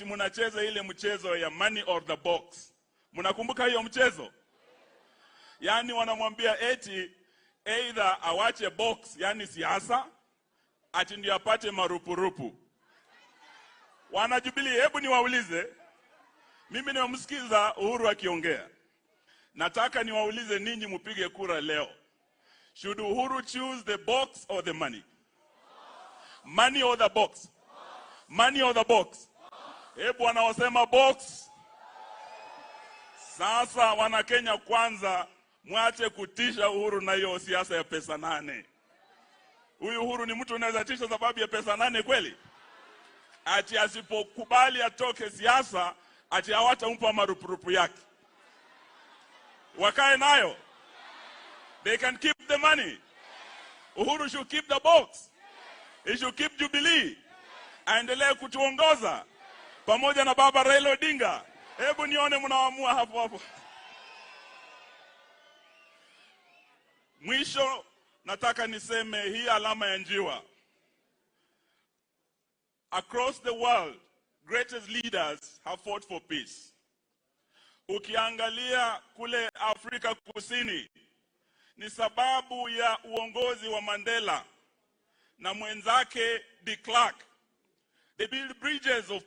Mnacheza ile mchezo ya money or the box. Mnakumbuka hiyo mchezo? Yaani wanamwambia eti either awache box, yani siasa, ati ndio apate marupurupu. Wana Jubilee, hebu niwaulize, mimi nimemsikiza Uhuru akiongea. Nataka niwaulize ninyi mupige kura leo. Should Uhuru choose the box or the money? Money or the box? Money or the box? Hebu wanaosema box. Sasa wana Kenya Kwanza, mwache kutisha Uhuru na hiyo siasa ya pesa nane. Huyu Uhuru ni mtu unaweza tisha sababu ya pesa nane kweli? Ati asipokubali atoke siasa, ati hawatampa marupurupu yake. Wakae nayo. They can keep the money. Uhuru should keep the box. He should keep Jubilee. Aendelee kutuongoza pamoja na baba Raila Odinga. Hebu nione mnaamua hapo hapo. Mwisho nataka niseme hii alama ya njiwa. Across the world, greatest leaders have fought for peace. Ukiangalia kule Afrika Kusini, ni sababu ya uongozi wa Mandela na mwenzake de Klerk. They built bridges of